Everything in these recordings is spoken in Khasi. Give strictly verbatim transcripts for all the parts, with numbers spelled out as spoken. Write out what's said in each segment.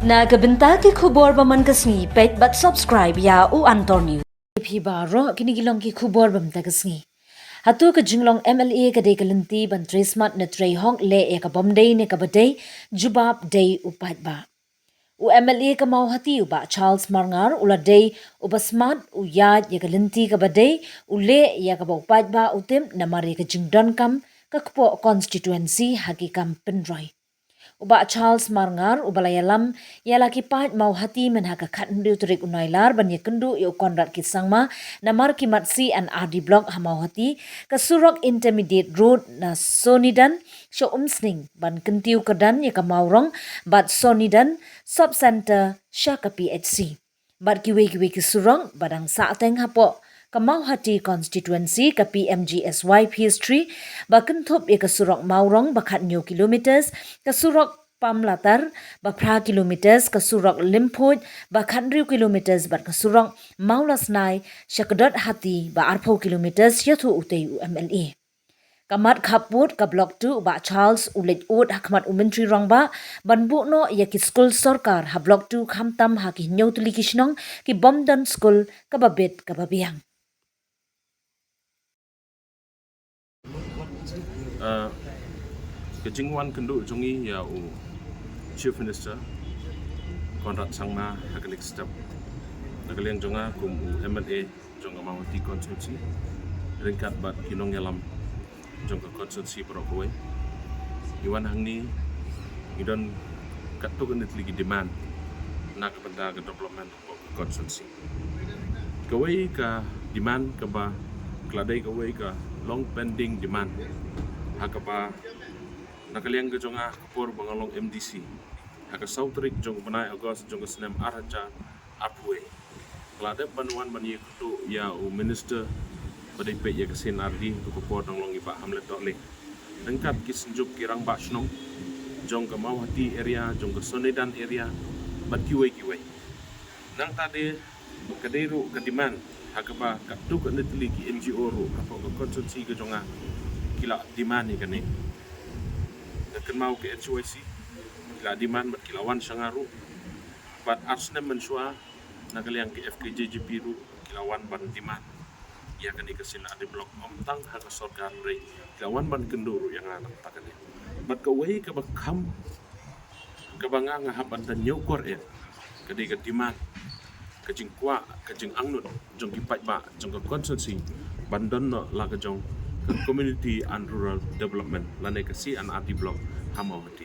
Na ka bynta ki khubor ba man ka sngi, peit bad subscribe ïa U Antor News. Phi baroh, kine ki long ki khubor ba mynta ka sngi. Hato ka jinglong M L A ka dei ka lynti ban trei smat ne trei hok leh ïa ka bym dei ne kaba dei, jubab dei u paidbah. U M L A ka Mawhati u Bah Charles Marngar u la dei uba smat u ïaid ïa ka lynti kaba dei, u leh ïa kaba u paidbah u tip namar ïa ka jingdonkam ka kpoh constituency ha ki kam pynroi. U Bah Charles Marngar uba la ïalam ïa la ki paid Mawhati mynha ka khathynriew tarik u Nailar ban ïakynduh ïa u Conrad K Sangma namar ki mat C and R D Block ha Mawhati, ka surok Intermediate Road na Sonidan sha Umsning ban kyntiew kyrdan ïa ka Mawrong bad Sonidan Sub Centre sha ka P H C. Bad kiwei kiwei ki surok ba dang sahteng hapoh ka Mawhati constituency, ka P M G S Y phase three, ba kynthup ïa ka surok Mawrong ba khathynñiew kilometers, ka surok Pamlatar ba phra kilometers, ka surok Lymphuid ba khathynriew kilometers bad ka surok Mawlasnai sha Kdot Hati ba arphew kilometers, ïathuh utei u M L A. Ka mat khappud ka Block two u Bah Charles u leit ud ha khmat u Myntri Rangbah ban buh noh ïa ki skul sorkar ha Block two, khamtam ha ki hynñiew tylli ki shnong ki bym don skul kaba bit kaba biang. Ah, ka jingwan kynduh jong ngi ïa u Chief Minister Conrad Sangma ha kane ka step, na ka liang jong nga kum u M L A jong ka Mawhati constituency, ryngkat bad ki nongïalam jong ka constituency baroh kawei. Ngi wan hangne, ngi don katto katne tylli ki demand na ka bynta ka development of ka constituency. Kawei ka demand kaba ka la dei kawei ka long pending demand ha kaba na ka liang ka jong nga ha ka por ba nga long M D C, ha ka saw tarik jong u bnai August jong ka snem ar hajar arphew wei, nga la dep ban wan ban ïakynduh ïa u Minister ba dei peit ïa ka C and R D, ha ka por dang long i Bah Hamlet Dohling, ryngkat ki synjuk ki rangbah shnong jong ka Mawhati area, jong ka Sonidan area bad kiwei kiwei. Nangta de ka dei ruh ka demand ha kaba katto katne tylli ki N G O ruh hapoh ka constituency ka jong nga ki la demand ïa kane. Nga kynmaw ka H Y C ki la demand bad ki la wan sha nga ruh. Bad ar snem mynshuwa na ka liang ka F K J G P ruh ki la wan ban demand ïa kane ka C and R D Block, ym tang ha ka sorkar hynrei ki la wan ban kynduh ruh ïa nga nangta kane. Bad kawei kaba kham kaba nga nga hap ban da ñiewkor eh ka dei ka demand, ka jingkwah, ka jingangnud jong ki paidbah jong ka constituency ban don noh la ka jong ka Community and Rural Development lane ka C and R D Block ha Mawhati.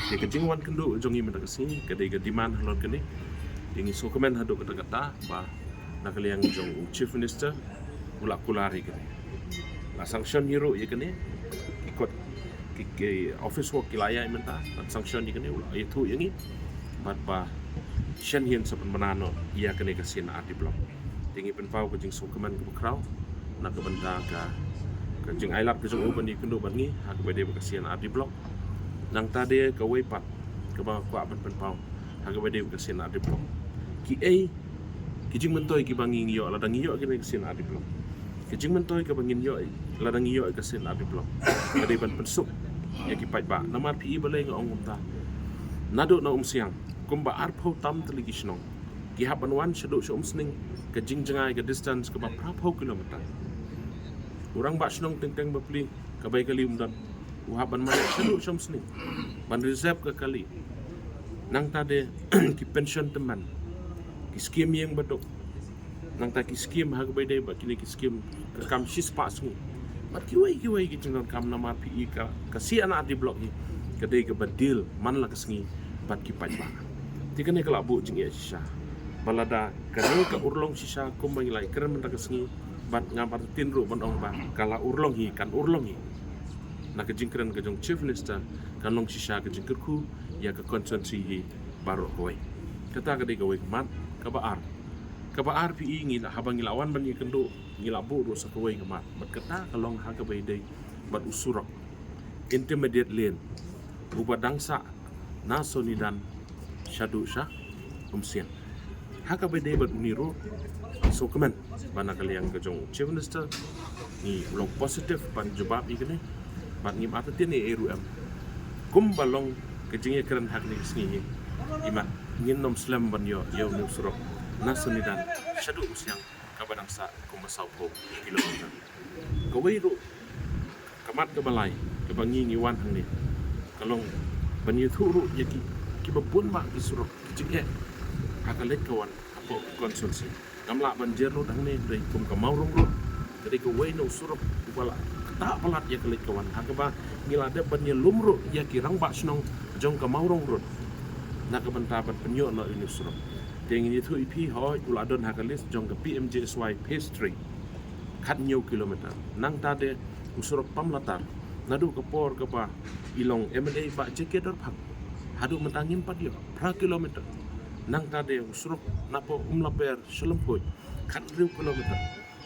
Te ka jingwan kynduh jong ngi mynta ka sngi ka dei ka demand halor kane. Te ngi sngewkmen haduh katta katta ba na ka liang jong u Chief Minister u la kular ïa kane, la sanction hi ruh ïa kane. Ki kot, ki, ki office work ki la ïaid mynta, la sanction ïa kane, u la ïathuh ïa ngi bad ba shen hin sa pynbna noh ïa kane ka C and R D Block. Te ngi pynpaw ka jingsngewkmen kaba khraw na ka bynta ka, ka jingailad ka jong u ban ïakynduh bad ngi ha kaba dei bad ka C and R D Block. Nangta de kawei pat kaba nga kwah ban pynpaw ha kaba dei bad ka C and R D Block, kiei ki jingmyntoi kiba ngi ngi ïoh lada ngi ïoh kane ka C and R D Block. Ki jingmyntoi kiba ngin ïoh lada ngi ïoh ka C and R D Block ka dei ban pynsuk ïa ki paidbah. Namar phi i balei nga ong kumta? Naduh na Umsiang kumba arphew tam tylli ki shnong ki hap ban wan shaduh sha Umsning, ka jingjngai ka distance kaba phraphew kilometer. U rangbah shnong teng teng bapli ka bai kali um don, u hap ban mane shaduh sha Umsning ban reserve ka kali. Nangta de ki pension tymmen, ki skim ïing baduk, nangta ki skim ha kaba dei bad kine ki skim ka kam shispah sngi bad kiwei kiwei ki jingdonkam. Namar phi i ka, ka C and R D Block hi ka dei kaba deal man la ka sngi bad ki paidbah. Te kane ka la buh jingeh shisha ba lada kane ka urlong shisha kumba ngi la ïakren mynta ka sngi, bad nga bad tin ruh ban ong ba ka la urlong hi, kan urlong hi. Na ka jingkren ka jong Chief Minister kan long shisha ka jingkyrkhu ïa ka constituency hi baroh kawei. Kata ka dei kawei ka mat. Kaba ar, kaba ar phi i ngi la, haba ngi la wan ban ïakynduh ngi la buh ruh sa kawei ka mat, bad kata ka long ha kaba ïadei bad u surok intermediate lane uba dang sah na Sonidan shaduh sha Umsiang. Ha kaba ïadei bad une ruh sngewkmen ba na ka liang ka jong u Chief Minister ngi long positive ban jubab ïa kane. Bad ngim artatien ei ei ruh em. Kumba long ka jingïakren ha kane ka sngi hi, Imat ngin nym slem ban ïoh ïa une u surok na Sonidan shaduh Umsiang kaba dang sah kumba saw phew kilometer. Kawei ruh ka mat kaba lai kaba ngi ngi wan hangne ka long ban ïathuh ruh ïa ki, kiba bun bah ki surok ki jingeh ha ka leit ka wan hapoh constituency. Ngam lah ban jer lut hangne hynrei kum ka Mawrong Road ka dei kawei na u surok uba la ktah palat ïa ka leit ka wan ha kaba ngi la dep ban ïalum ruh ïa ki rangbah shnong jong ka Mawrong Road na ka bynta ban pynïoh noh ïa une u surok. Te ngin ïathuh ïa phi, hooid, u la don ha ka list jong ka P M G S Y Phase three, khathynñiew kilometer. Nangta de u surok Pamlatar, naduh ka por kaba i long M L A Bah J K Dorphang haduh mynta ngim pat ïoh, phra kilometer. Nangta de u surok napoh Umlaper sha Lympung, khathynriew kilometer.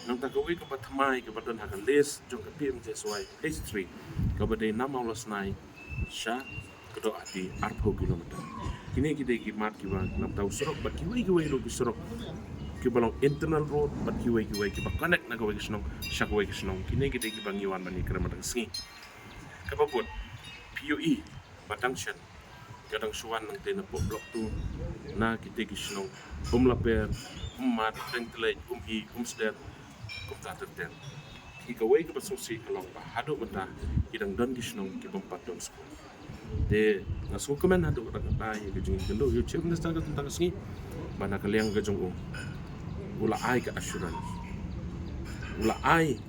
Nangta kawei kaba thymmai kaba don ha ka list jong ka P M G S Y Phase three, kaba dei na Mawlasnai sha Kdohati, arphew kilometer. Kine ki dei ki mat kiba nangta u surok bad kiwei kiwei ruh ki surok kiba long internal road bad kiwei kiwei kiba connect na kawei ka shnong sha kawei ka shnong. Kine ki dei kiba ngi wan ban ïakren mynta ka sngi. Kaba bud, P U E ba dang shen ka dang shu wan nangta napoh Block two na kitei ki shnong Umlaper, Ummat, Tengtlek, Umhi, Umsder, kumta ter ter. Ki kawei kaba sngewsih ka long ba haduh mynta ki dang don ki shnong ki bym pat don skul. Te nga sngewkmen haduh katta katta ïa ka jingkynduh ïa u Chief Minister ka tang ka sngi ba na ka liang ka jong u, u la ai ka assurance, u la ai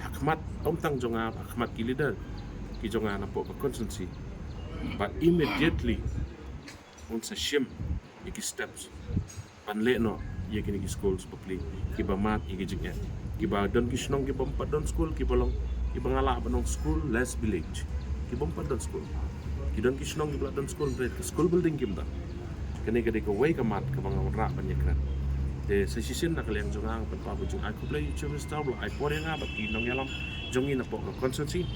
ha khmat ym tang jong nga, ha khmat ki leader ki jong nga napoh ka constituency ba immediately un sa shim ïa ki steps ban leh noh ïa kine ki schools bapli kiba mad ïa ki jingeh. Kiba don ki shnong ki bym pat don skul, kiba long, kiba nga lah ban ong school less village, ki bym pat don skul. Ki don ki shnong kiba la don skul, hynrei ka school building kim don. Kane ka dei kawei ka mat kaba nga wanrah ban ïakren. Te sa shisien na ka liang jong nga nga pynpaw ka jingai khublei ïa u Chief Minister ba la ai por ïa nga bad ki nongïalam jong ngi napoh ka constituency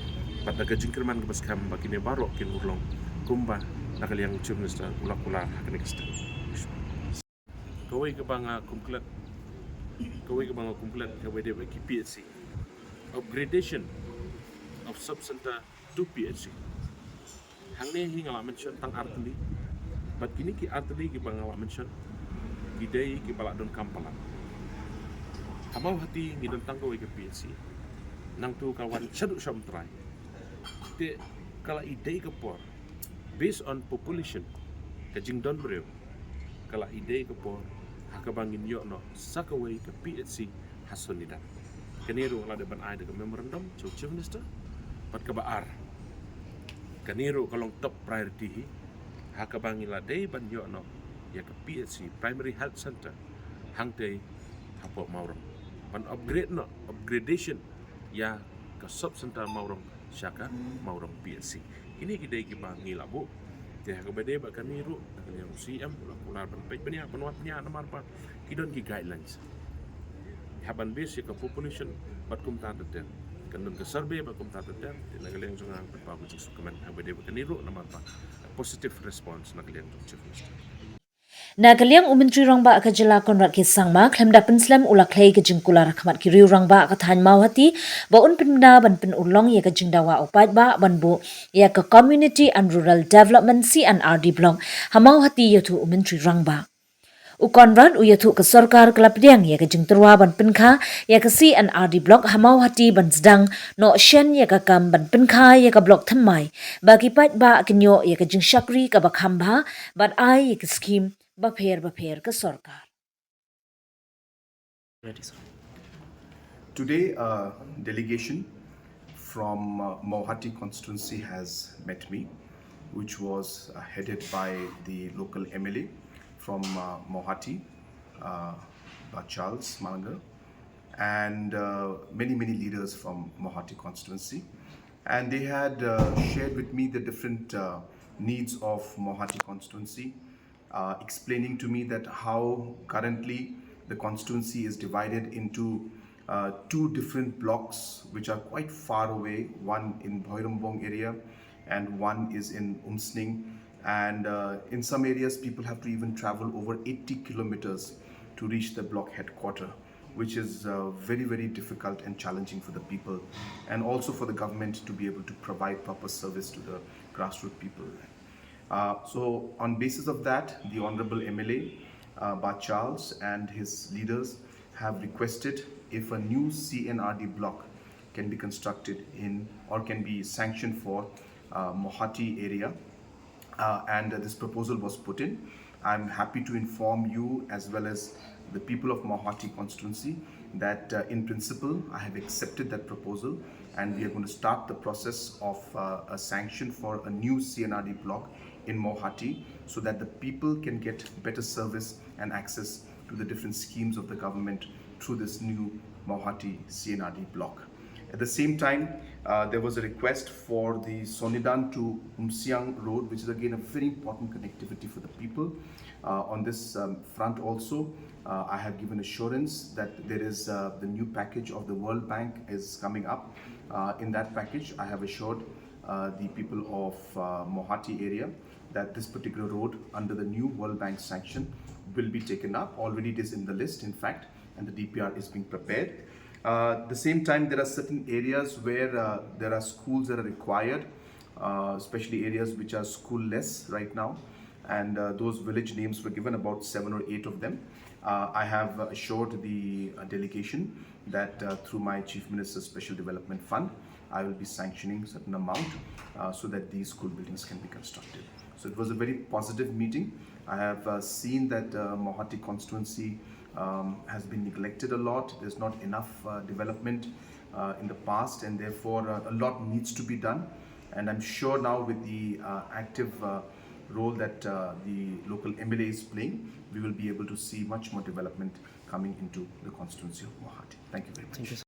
bad da ka jingkyrmen kaba skhem ba kine baroh kin urlong kumba na ka liang u Chief Minister u la kular ha kane ka step. Kawei kaba nga khlem klet, kawei kaba nga khlem klet kaba dei ba ki P H C, upgradation of sub center to P H C. Hangne hi nga la mention tang artylli, bad kine ki artylli kiba nga la mention ki dei kiba la donkam palat. Ha Mawhati ngi don tang kawei ka P H C, nangta ka wan shaduh sha Umtrai. Te ka la i dei ka por, based on population, ka jingdon briew, ka la i dei ka por ha kaba ngin ïoh noh sa kawei ka P H C ha Sonidan. Kane ruh la dei ban ai da ka memorandum sha u Chief Minister. Bad kaba ar, kane ruh ka long top priority hi ha kaba ngi la dei ban ïoh noh ïa ka P H C, Primary Health Center, hangtei hapoh Mawrong, ban upgrade noh, upgradation ïa ka sub center Mawrong sha ka Mawrong P H C. Kine ki dei kiba ngi la buh. Te ha kaba dei ba kane ruh na ka liang u C M u la kular ban peit bniah ban wad bniah namar ba ki don ki guidelines. Ha ban base ïa ka population bad kumta ter ter, kan don ka survey bad kumta ter ter. Te na ka liang jong nga ban pynpaw ka jingsngewkmen ha kaba dei ba kane ruh namar ba positive response na ka liang jong Chief Minister. Na ka liang u Myntri Rangbah ka jylla Conrad K Sangma, khlem da pynslem u la khlei ka jingkular ha khmat ki riew rangbah ka thaiñ Mawhati ba un pynbna ban pynurlong ïa ka jingdawa u paidbah ban buh ïa ka Community and Rural Development, C and R D Block ha Mawhati, ïathuh u Myntri Rangbah. U Conrad u ïathuh ka sorkar ka la pdiang ïa ka jingtyrwa ban pynkha ïa ka C and R D Block ha Mawhati ban sdang noh shen ïa ka kam ban pynkha ïa ka block thymmai ba ki paidbah kin ïoh ïa ka jingshakri kaba kham bha bad ai ïa ki skhim bapher bapher ka sorkar. Today, a delegation from uh, Mawhati constituency has met me, which was uh, headed by the local M L A from uh, Mawhati, uh, Bah Charles Malanga, and uh, many, many leaders from Mawhati constituency. And they had uh, shared with me the different uh, needs of Mawhati constituency, uh, explaining to me that how currently the constituency is divided into uh, two different blocks which are quite far away, one in Bhoirymbong area and one is in Umsning. And uh, in some areas, people have to even travel over eighty kilometers to reach the block headquarter, which is uh, very, very difficult and challenging for the people, and also for the government to be able to provide proper service to the grassroots people. Uh, so, on basis of that, the Honorable M L A, uh, Bah Charles, and his leaders have requested if a new C and R D block can be constructed in or can be sanctioned for uh, Mawhati area, uh, and this proposal was put in. I'm happy to inform you as well as the people of Mawhati constituency that uh, in principle I have accepted that proposal, and we are going to start the process of uh, a sanction for a new C and R D block in Mawhati so that the people can get better service and access to the different schemes of the government through this new Mawhati C and R D block. At the same time, uh, there was a request for the Sonidan to Umsiang Road, which is again a very important connectivity for the people. Uh, on this um, front also, uh, I have given assurance that there is uh, the new package of the World Bank is coming up. Uh, in that package, I have assured uh, the people of uh, Mawhati area that this particular road under the new World Bank sanction will be taken up. Already it is in the list, in fact, and the D P R is being prepared. Uh, at the same time, there are certain areas where uh, there are schools that are required, uh, especially areas which are schoolless right now. And uh, those village names were given, about seven or eight of them. Uh, I have assured the uh, delegation that uh, through my Chief Minister's Special Development Fund, I will be sanctioning certain amount uh, so that these school buildings can be constructed. So it was a very positive meeting. I have uh, seen that uh, Mawhati constituency um, has been neglected a lot. There's not enough uh, development uh, in the past, and therefore uh, a lot needs to be done. And I'm sure now with the uh, active uh, role that uh, the local M L A is playing, we will be able to see much more development coming into the constituency of Mawhati. Thank you very much.